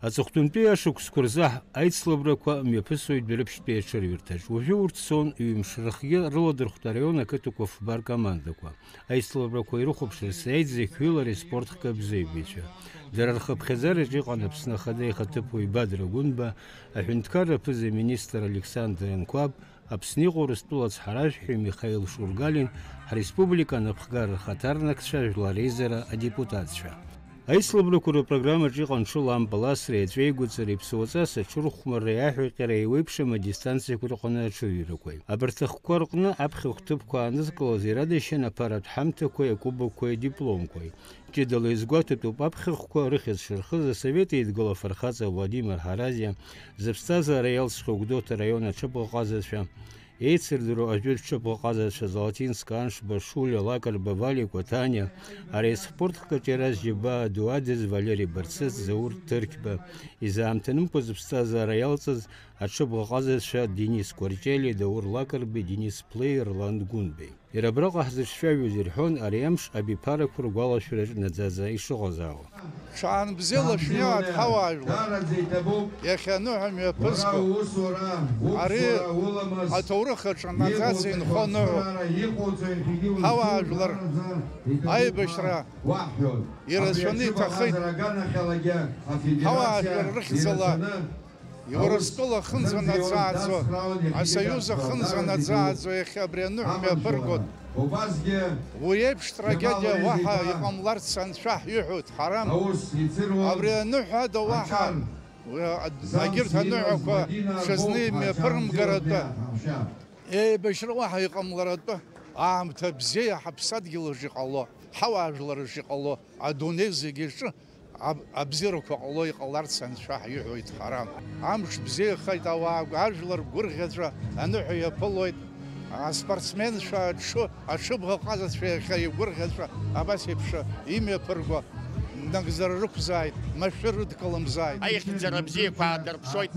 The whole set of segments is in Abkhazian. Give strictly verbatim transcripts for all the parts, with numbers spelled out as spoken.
Аҵыхәтәантәи ашықәсқәа рзы аицлабрақәа мҩаԥысуеит Дәрыԥшьтәи аҽырҩырҭаҿ. Уажәы урҭ цон ҩымш рыхгьы рыладырхәт араион ақыҭақәа фба ркомандақәа. Аицлабрақәа ирыхәаԥшырц иааит зықьҩылареи спорт хкы абзиабаҩцәа. Дара рхыԥхьаӡараҿ иҟан Аԥсны Ахада ихаҭыԥуаҩ Бадра Гәынба, аҳәынҭқарра аԥыза-министр Александр Анқәаб, Аԥсны иҟоу Урыстәыла ацҳаражәҳәаҩ Михаил Шургалин, ҳреспублика анапхгара рхаҭарнакцәа, жәлар реизара адепутатцәа. Аицлабрақәа рпрограммаҿ иҟан ҽыла ампыл асреи аҵәеигәыҵареи, ԥсуаҵас аҽырхәмарреи аҳәаҟьареи еиуеиԥшым адистанциақәа рҟны аҽырҩрақәеи. Абарҭ ахқәа рҟны аԥхьахә ҭыԥқәа аанызкылаз ирадашьан аԥаратә ҳамҭақәеи акубокқәеи адипломқәеи. Ҷыдала изгәаҭатәуп аԥхьахәқәа рыхьӡ шырхыз Асовет Еидгыла афырхаҵа Владимир Ҳаразиа, зыԥсҭазаара иалҵхьоу Гәдоуҭа араион аҽыбӷаҟазацәа, еицырдыруа ажәытә ҽыбӷаҟазацәа Золотинска Аншба, Шулиа Лакрба, Валиа Кәаҭаниа, ари аспорт хкаҿ иара зџьабаа ду адыз Валери Барцыц, Заур Ҭырқьба, изаамҭанымкәа зыԥсҭазаара иалҵыз аҽыбӷаҟазацәа Денис Кәарҷели, Даур Лакрби, Денис Плеи, Рлан Гәынбеи. Иара абраҟа ҳзыҿцәажәоз ирҳәон, ари амш абиԥарақәа ргәалашәараҿ наӡаӡа ишыҟазаауа. Ҽаанбзиала шәнеиуа ҳауаажәлар. Иахьа аныҳәа мҩаԥызго. Ари аҭоурых аҿы наӡаӡа инхо аныҳәоуп. Ҳауаажәлар аибашьра ирацәаны иҭахеит. Ҳауаажәлар рыхьӡала Урыстәыла ахынӡа наӡааӡо, асоиуз ахынӡа наӡааӡо иахьа абри аныҳәа мҩаԥыргон. Уи еиԥш трагедиа уаҳа иҟамларц анцәа ҳиҳәоит, ҳарам. Абри аныҳәа ада уаҳа, уи а-, агьырҭ аныҳәақәа ҽазны имҩаԥырымгаратәы, еибашьра уаҳа иҟамларатәы, аамҭа бзиа ҳаԥсадгьылаҿ иҟало, ҳауаажәлараҿ иҟало, адунеи зегьы аҿы аб-, абзиарақәа ҟало иҟаларц анцәа ҳиҳәоит, ҳарам. Амш бзиахеит, ауаа гәы-, ажәлар гәырӷьаҵәа аныҳәа иаԥылоит. Аспортсменцәа, аҽы-, аҽыбӷаҟазацәа иахьа игәырӷьаҵәа абас еиԥш имҩаԥырго нагӡара рықәзааит, машәыр рыдкыламзааит. Аихьӡара бзиақәа аадырԥшуеит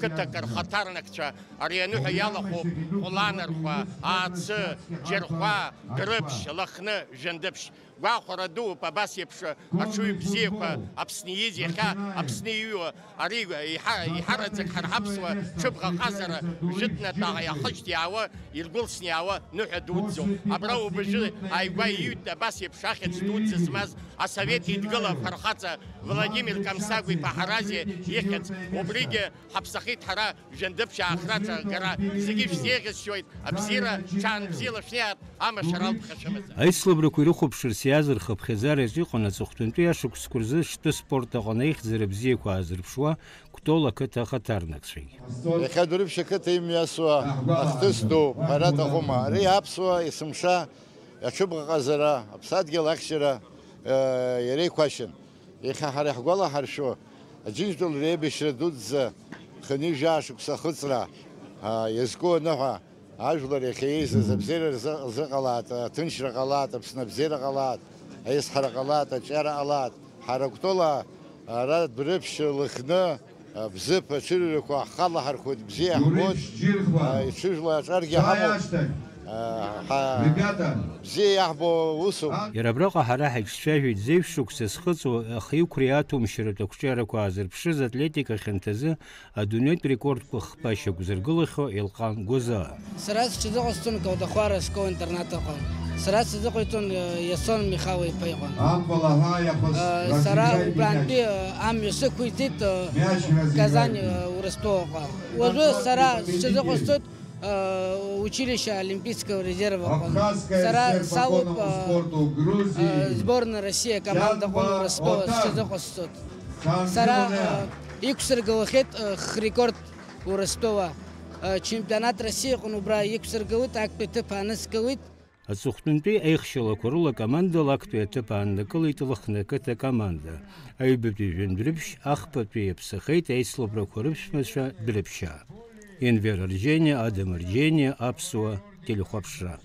қыҭак рхаҭарнакцәа. Ари аныҳәа иалахәуп Ҟәланырхәа, Аацы, Џьырхәа, Дәрыԥшь, Лыхны, Жәындыԥшь. Гәахәара дууп абас еиԥш аҽыҩ бзиақәа Аԥсны ииз, иахьа Аԥсны иҩуа ари иҳа-, иҳараӡак ҳара ҳаԥсуа ҽыбӷа ҟазара жәытәнатәаҟа иахыжьҭ иаауа, иргәылсны иаауа ныҳәа дуӡӡоуп. Абра убыжәы ааигәа иҩит абас еиԥш ахьӡ дуӡӡа змаз асовет еидгыла афырхаҵа Владимир Камсагә-иԥа Ҳаразиа ихьӡ. Убригьы ҳаԥсахит ҳара. Жәандыԥшь аахраҿы агара зегьы шәзеиӷьасшьоит, абзиара, ҽаанбзиала шәнеиааит, амашара алԥха шәымаӡам. Аицлабрақәа ирыхәаԥшырц иааз рхыԥхьаӡараҿ иҟан аҵыхәтәантәи ашықәсқәа рзы шәтәы спорт аҟны аихьӡара бзиақәа аазырԥшуа Кәтол ақыҭа ахаҭарнакцәагьы. Иахьа Дәрыԥшь ақыҭа имҩасуа ахҭыс ду ҳәара аҭахума? Ари аԥсуа есымша аҽыбӷаҟазара, аԥсадгьыл ахьчара, э, иара иқәашьын. Иахьа ҳара иаҳгәалаҳаршәо, Аџьынџьтәылатә реибашьра дуӡӡа хынҩажәа шықәса ахыҵра, а, иазку аныҳәа, ажәлар иахьа еизаз абзиара рзы-, рзыҟалааит, аҭынчра ҟалааит, Аԥсны абзиара ҟалааит, аизҳара ҟалааит, аҿиара ҟалааит. Ҳара Кәтола ара Дәрыԥшь, Лыхны, а, Бзыԥ аҽырҩрақәа ҳхалаҳархәоит, бзиа иаҳбоит, а, иҽыжәла аҿаргьы ҳамоуп. Ҳа-, бзиа иаҳбо усуп. Иара абраҟа ҳара ҳаиҿцәажәеит зеижә шықәса зхыҵуа ахеиқәреи аҭәамшьаратә ақәҿиарақәа аазырԥшыз атлетика хьанҭазы адунеитә рекордқәа хԥа шьақәзыргылахьоу Елҟан Гәазаа. Сара сҽазыҟасҵон Калдахәара ашкол-интернат аҟны. Сара сазыҟаиҵон, э, Иасон Михал-иԥа иҟны. Э, сара убрантәи, э, амҩа сықәиҵеит, э, Казань, э, Урыстәылаҟа. Уажәы сара сҽазыҟасҵоит Э, училище олимпийского резерва. Сара салоуп, э, э, сборная России акоманда аҟны Урыстәыла сҽазыҟасҵоит. Сара, э, иқәсыргылахьеит, э, хрекорд Урыстәыла. Э, чемпионат России аҟны убра иқәсыргылеит, актәи аҭыԥ ааныскылеит. Аҵыхәтәантәи аихшьалақәа рыла акомандала актәи аҭыԥ ааннакылеит Лыхны ақыҭа акоманда. Аҩбатәи Жәандәрыԥшь, ахԥатәи иаԥсахеит аицлабрақәа рыԥшәмацәа Дәрыԥшьаа. Енвер Арџьениа, Адам Арџьениа, Аԥсуа телехәаԥшра.